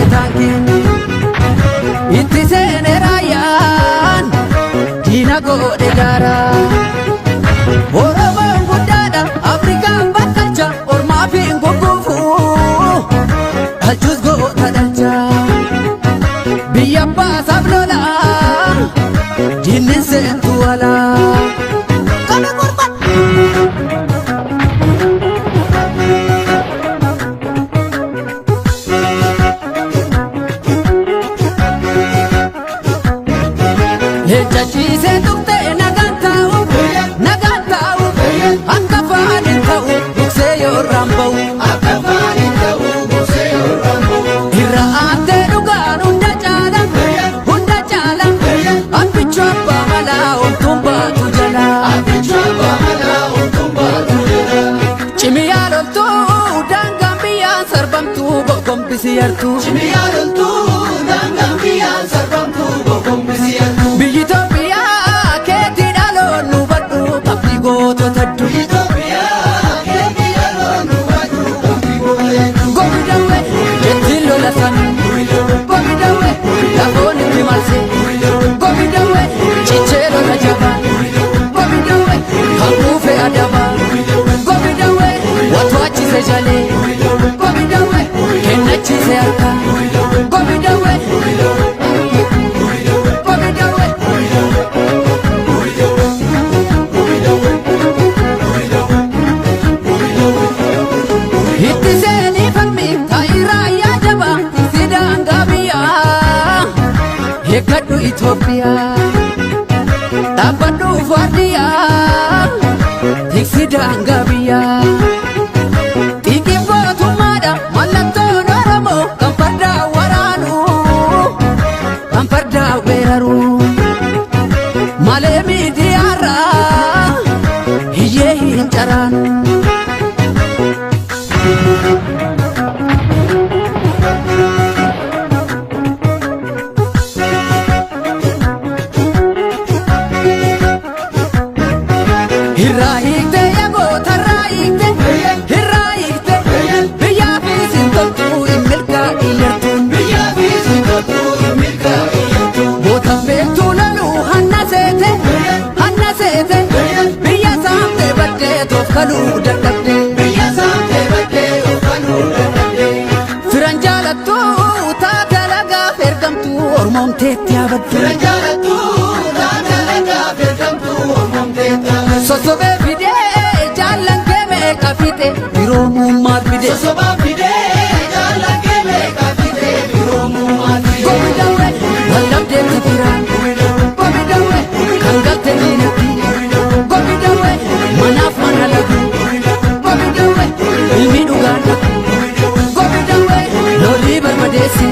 Guute taankiin itti seene raayyaan diina godhe daaraa. Oromoon guddaadha, Afrikaan bakkalcha, ormaaf hin gugguufu, dhalchus goota dhalcha. Biyya baasaaf lola, diinni seentu alaa. Qabe gorba! Leenca ciisee tuqxee nagaan taa'u, nagaan taa'u, akka afaan hin ta'u, duksee yoo irraan ba'u. Akka afaan hin ta'u, gorsee yoo irraan ba'u. Irra aantee dhugaan hunda caala, hunda caala, abbichuu abbaa malaa homtuun baatu jala. Abbichuu abbaa malaa homtuun baatu jala. Cimiyaa loltuu daangaan biyyaan sarbamtuu gogombisi yartuu. Cimiyaa loltuu daangaan biyyaan sarbamtuu gogombisi yartuu. Biyyi Itoophiyaa keetii dhaloon nu badhu qabdi gootota hedduu. Itoophiyaa keetii dhaloon nu badhu qabdi goota hedduu. Gobi dawwe jettiin lola sanii. Gobi dawwe lafoon itti marse. Gobi dawwe cichee lola jabaa. Gobi dawwe kan kuufe adabaa. Gobi dawwe watu achise jalee. Gobi dawwe kennachiise harkaa. Gobi dawwe. Gobi dawwe. Itti seenii falmi taayiraa yaadaba si daangaa biyyaa. Eeggadhu Itoophiyaa, dhaabbadhu waardiyyaa, tiksi daangaa biyyaa. Xiiqiin gootummaadha mallattoon Oromoo kan fardaa waraanu, kan fardaa weeraru. Malee miidiyaarraa hiyyee hin caraanu. Irraa hiikte yagoota irraa hiikte, irraa hiikte, biyyaa fi sintoltuu hin milkaa'in yartuun. Biyyaa fi sintoltuu hin milkaa'in yartuu. Goota beektuu loluu hanna seete, hanna seete, biyya saamtee baddee toof kaluu dadhabde. Biyya saamtee baddee of kaluu dadhabde. Firan jaalattuu taate alagaaf ergamtuu ormoomteetti yaabaddu. Fira jaalattuu taate alagaaf ergamtuu ormoomtee taate. Sosobee fidee jaallan kee meeqa fixe firoomummaa fide. Sosobaa fidee jaallan kee meeqa fidee firoomummaa fidee. Gobi dawwe wallabdee kafiraan. Gobi dawwe kan galte diinatti. Gobi dawwe manaaf mana lagu. Gobi dawwe ilmi dhugaan dhabu. Gobi dawwe lolii barbadeessi.